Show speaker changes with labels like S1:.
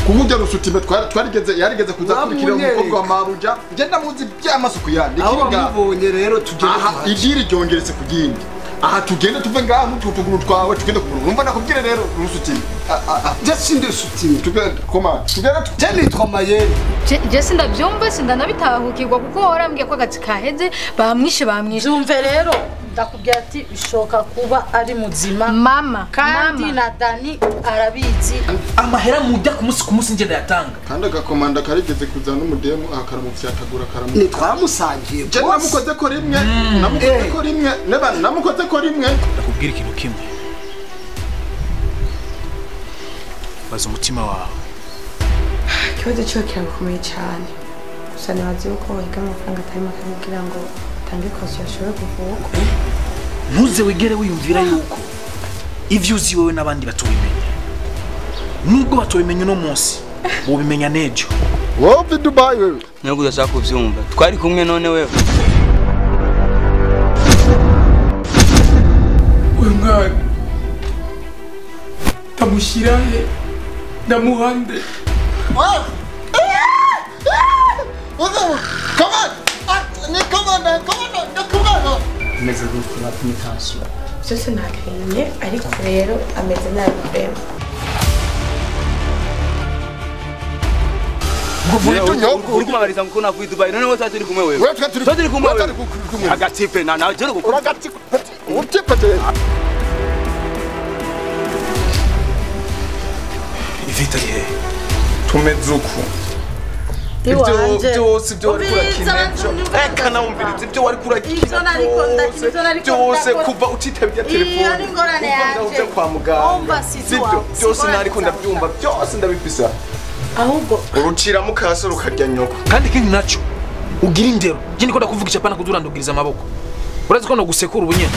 S1: Kuburyo rusutime twarigeze yarigeze kuza kurikira umukobwa wa Mabuja. Ngenda muzi by'amasuku yandi.
S2: Aho bamubonye rero tugende.
S1: Aha igiri ryongeretse kugindi. Aha tugende tuve ngaha n'utuguru twawe tugende ku murongo. Umva nakubwire rero rusutime.
S2: Je sinde sutime.
S1: Tugende koma. Tugende
S2: je nitwa Mayeri.
S3: Je sindabyumva sindanabitahukirwa kuko warambwiye ko agatsika kaheze bamwishe bamwishe.
S4: Zumve rero ndakubwira ati bishoka kuba ari muzima
S3: mama
S4: kandi
S3: mama.
S4: Na Dani arabizi
S5: amahera mujya ku munsi ngenda yatanga
S1: kandi agakomanda karigeze kuza n'umudemu akaramufyatagura karamu
S2: ni twamusangiye
S1: je namukoze ko rimwe namukoze ko rimwe neba namukoze ko rimwe
S5: ndakubwira ikintu kimwe baza umutima wawe
S6: ikibazo cyo kirakomeye cyane gusa nibaze uko bahiga amafaranga atari make kugira ngo tange kosi yashobora kuvuka
S5: ntuze wigere wiyumvira yuko ivyo uzi wewe n'abandi batubimenya nubwo batubimenya uno munsi bobimenya nejo
S1: wowe Dubai wewe
S7: nubwo udashaka kuvyumva twari kumwe none wewe
S8: uyu mwana ndamushyirahe ndamuhande
S9: ameze gute bapimye tension
S6: byose ntakenye ariko rero ameze nabi kurema
S7: uri kumabariza ngo navuye Dubai none wowe turi kumwe wewe turi kumwe wewe agatipe na nawe jero
S1: uragatipe utipe
S5: Ivita he
S10: tumeze uku byose ibyo wari kurakina eka nawumviriza ibyo wari kurakina byose kuva utitabye telefone uva kwa muganga sibyo byose nariko ndabyumva byose ndabifisa
S4: ahubwo
S10: urucira mukase rukarya nyoko
S5: kandi ikindi naco ugira indero je ndiko ndakuvugisha pana kuzurandugiriza amaboko urazi ko no gusekura ubunyene.